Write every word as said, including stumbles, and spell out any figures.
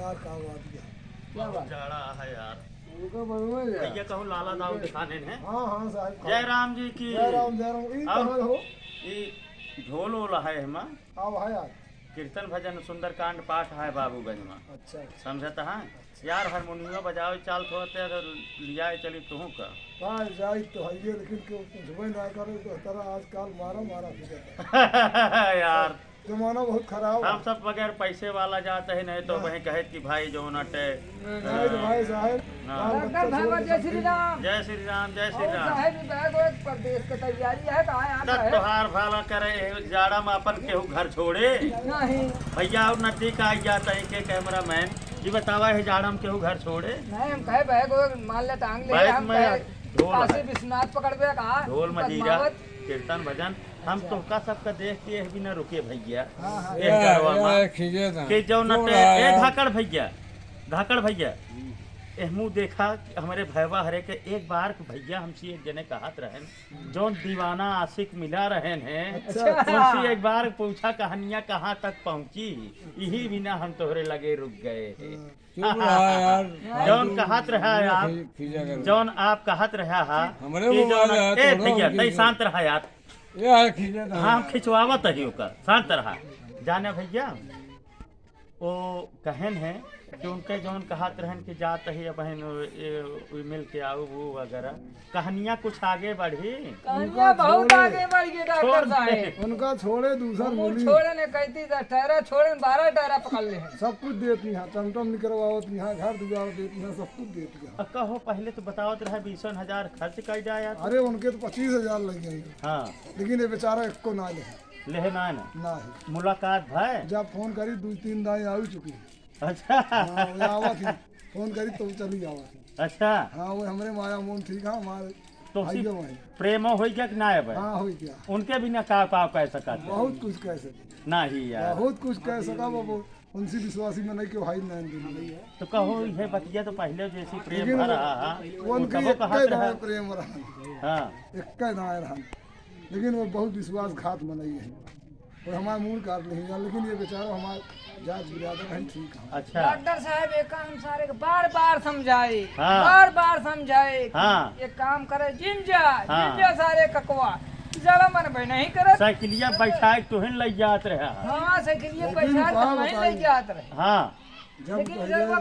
यार, का बात है? क्या बहुत बात? जाड़ा है यार। उनका बनवा है यार। भैया कहूँ लाला दाऊ दिखाने हैं। हाँ, हाँ, साहब, जय राम जी की। जय राम, जय राम। ई अब कहाँ हो? ई ढोल ओल है हमा। हाँ, भाई यार। कीर्तन भजन सुंदरकांड पाठ है बाबूगंज में। अच्छा, अच्छा। समझत है? अच्छा। यार, हारमोनियम बजावे चाल थोड़ा ते अगर लिया चली तुहूँ का। हाँ, जाई तो है ये, लेकिन क्यों पूछबे ना करे तो तरह आजकल मारा मारा फिरत है। यार, जमाना बहुत खराब है। हम सब बगैर पैसे वाला जात है, नहीं तो हाँ। वहीं कहे कि भाई जो नटे। नहीं तो भाई साहब, हाँ। बाल डॉक्टर बच्चा साहब, छोड़ के जय श्री राम। जय श्री राम, जय श्री और राम। साहब, ई बैग वैग परदेश के तैयारी है, कहाँ यहाँ तब का है? तोहार भला करे, जाड़ा में अपन केहू घर छोड़े। नहीं। भैया और नजदीक आ जाता है के कैमरामैन, ये बतावा है जाड़ा में केहू घर छोड़े? नहीं, हम कहे बैग वैग मान ले टांग ले, बैग हम में कहे ढोल काशी है। विश्वनाथ पकड़बे का, ढोल मजीरा, पद्मावत। कीर्तन भजन, हम अच्छा। तोहका सबका देख के यह भी ना रुके भैया। हाँ, हाँ। एक या, गरवा या, में खींचे था। कि जौन जो ते, रहा ए यार। धाकड़ भैया, धाकड़ भैया, हम्म। एहमू देखा कि हमरे भैवा हरे के एक बार के भैया हमसे एक जने कहत रहन, जौन दीवाना आशिक मिला रहन हैं, अच्छा, अच्छा। उनसे एक बार पूछा कहानियाँ कहाँ तक पहुँची, यही बिना हम तोहरे लगे रुक गए हैं। हाँ। चुप रहा यार, जौन फालतू कहत रहा ये यार, खी-, खींचा कर। जौन आप कहत रहा हा, हमरे कि मोबाइल जौन, है, ए तोड़ो भैया, हम तई खींचे। शांत रहा यार। ये है खींचे तो। हाँ, हम खिंचवावत ही ओकर, शांत रहा। जाने भैया, वो कहन है कि उनके जौन कहत रहन कि जात ही अब बहन, ए, ए, मिल के आओ, वो वगैरह। कहानियाँ कुछ आगे बढ़ी। कहानियाँ उनका बहुत छोड़े। आगे बढ़ गई, डॉक्टर छोड़ दे। साहब। उनका छोड़े, दूसर हम मिली। छोड़े ने कहती दस टायरा, छोड़े ने बारह टायरा पकड़ ले हैं। सब कुछ देती हैं, टमटम निकलवावत यहाँ, घर दुआर देती हैं, सब कुछ देती हैं। अब कहो, पहले तो बतावत रहे, बीसन हजार खर्च कर जाए यार। अरे, उनके तो पच्चीस हजार लग गए। हाँ। लेकिन ये बेचारा एको ना ले। लेहे ना ना। ना है। मुलाकात भय? जब फोन करी, दो तीन दाई आ चुकी। अच्छा। हाँ, वो आवत ही। फोन करी तो चली आवत ही। अच्छा। हाँ, वो हमरे माया मोहन ठीक है, हमारे तो उसी भाइयों में। प्रेम हो गया कि ना है भाई? हाँ, हो गया। उनके बिना का, का कह सकत है? बहुत कुछ कह सके। ना ही यार। बहुत कुछ कह सका बाबू। उनसे विश्वासी में नहीं कि भाई नैन दिन में। तो कहो, ये बतिया तो पहले जैसी प्रेम लेकिन भरा वो, हा, वो वो उनके तबो एक कहत दाए रहा। प्रेम रहा। हाँ। एक दाए रहा। लेकिन वो बहुत विश्वासघात मनई है। और हमार मूड़ काट नहीं जान, लेकिन ये बेचारा हमार जात बिरादर है, ठीक है। अच्छा। डॉक्टर साहब, एक हम सारे के बार बार समझाए, हाँ। बार बार समझाए कि हाँ। ये काम करे, जिन जा, हाँ। जिन जा सारे ककवा, जरा मन भाई नहीं करे। साइकिलिया बैठा के तोहन लई जात रहा। हाँ, साइकिलिया लेकिन बैठा के का हम ही बताई? लई जात रहे। हाँ। जब लेकिन पहले जब वो